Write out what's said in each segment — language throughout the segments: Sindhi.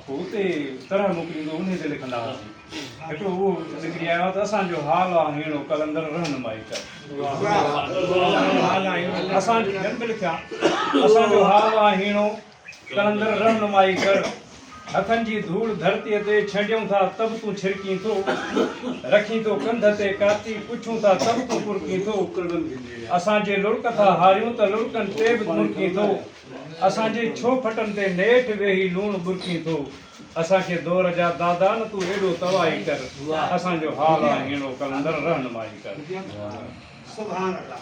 پوء اتي طرح موڪليندو هو، انهي تي لکندا هئاسين. هڪڙو اهو نڪري آيو آهي ته اسان جو حال آ هيڻو قلندر رهنمائي ڪر. اسان ٻين به لکيا. اسان جو حال آ هيڻو قلندر رهنمائي ڪر. هٿن جي ڌوڙ ڌرتيء تي ڇنڊيون ٿا ته به تون ڇرڪين ٿو. رکين ٿو ڪنڌ تي ڪاتي پڇون ٿا ته به تون ڪرڪين ٿو. اسان جي لڙڪ ٿا هاريون ته لڙڪن تي به مرڪين ٿو. اسان جي ڇو ڦٽن تي نيٺ ويهي لوڻ ٻرڪين ٿو. اسان کي دور جا دادا نه تون ايڏو توائي ڪر. اسان جو حال آ هيڻو قلندر رهنمائي ڪر. سبحان الله.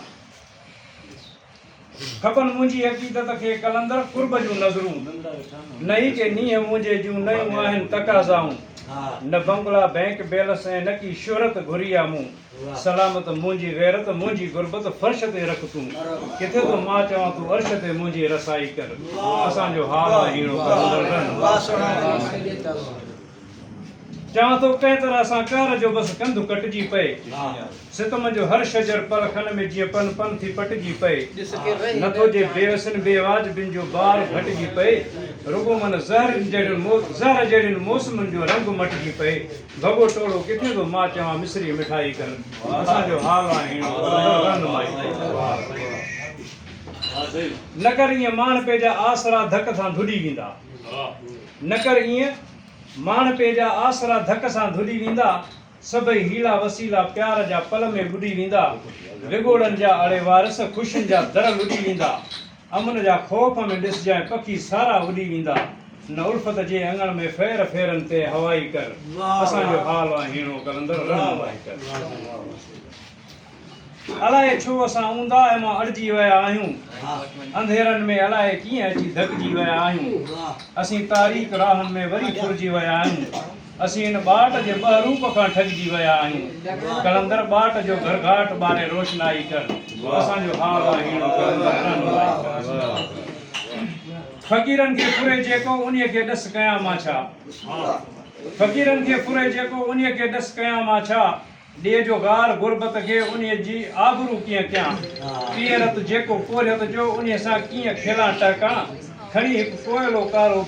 کپن منهنجي عقيدت کي قلندر قرب جون نظرون. نه ئي ڪي نينهن منهنجي جون نيون آهن تقاضائون. نه بنگلا بئنڪ بيلس ۽ نه ڪي شهرت گهري آ مون. سلامت منهنجي غيرت منهنجي غربت فرش تي رک تون. ڪٿي ٿو مان چوان تون عرش تي منهنجي رسائي ڪر. اسان جو حال آ هيڻو قلندر رهنمائي ڪر. چوان ٿو ڪنهن طرح سان قهر جو بس ڪنڌ ڪٽجي پئي. ستم جو هر شجر پل کن ۾ جيئن پن پن ٿي پٽجي پئي. نٿو جي بيوسين بي واجبين جو بار گهٽجي پئي. رڳو من زهر جهڙين موسمن جو رنگ مٽجي پئي. ڀڳو ٽوڙو ڪٿي ٿو مان چوان مصري مٺائي ڪر. اسان جو حال آ هيڻو قلندر رهنمائي ڪر. نه ڪر ائين ماڻهپي جا آسرا ڌڪ سان ڌڏي ويندا. نه ڪر ائين ماڻهپي جا آسرا ڌڪ سان ڌڏي ويندا. سڀئي حيلا وسيلا پيار جا پل ۾ ٻڏي ويندا. وڳوڙن جا اڙي وارث خوشين جا در لڏي ويندا. امن جا خوف ۾ ڏسجانء پکي سارا اڏي ويندا. نه الفت جي اڱڻ ۾ ڦير ڦيرن تي هوائي ڪر. اسان جو حال آ هيڻو قلندر رهنمائي ڪر. الائي ڇو اسان اونداهه مان اڙجي ويا آهيون. انڌيرن ۾ الائي ڪيئن اچي ڌڪجي ويا آهيون. اسين تاريڪ راهن ۾ وري ڦرجي ويا آهيون. اسين هن ٻاٽ جي ٻهروپ کان ٺڳجي ويا آهيون. قلندر ٻاٽ جو گهرگهاٽ ٻاري روشنائي ڪر. اسان جو حال آ هيڻو قلندر رهنمائي ڪر. فقيرن کي ڦري جيڪو انهيء کي ڏس ڪيان مان ڇا. فقيرن کي ڦري جيڪو انهيء کي ڏس ڪيان مان ڇا. ڏي جو غار غربت کي انهيء جي آبرو ڪيئن ڪيان؟ پيئي رت جيڪو پورهيت جو انهيء سان ڪيئن کيلان ٽهڪان؟ کڻي هڪ ڪوئلو ڪارو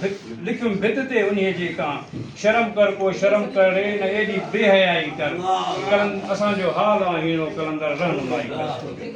لکيم ڀت تي انهيء جي ڪان. شرم ڪر ڪو شرم ڪر ڙي نه ايڏي بي حيائي ڪر. قلندر اسان جو حال آ هيڻو قلندر رهنمائي ڪر.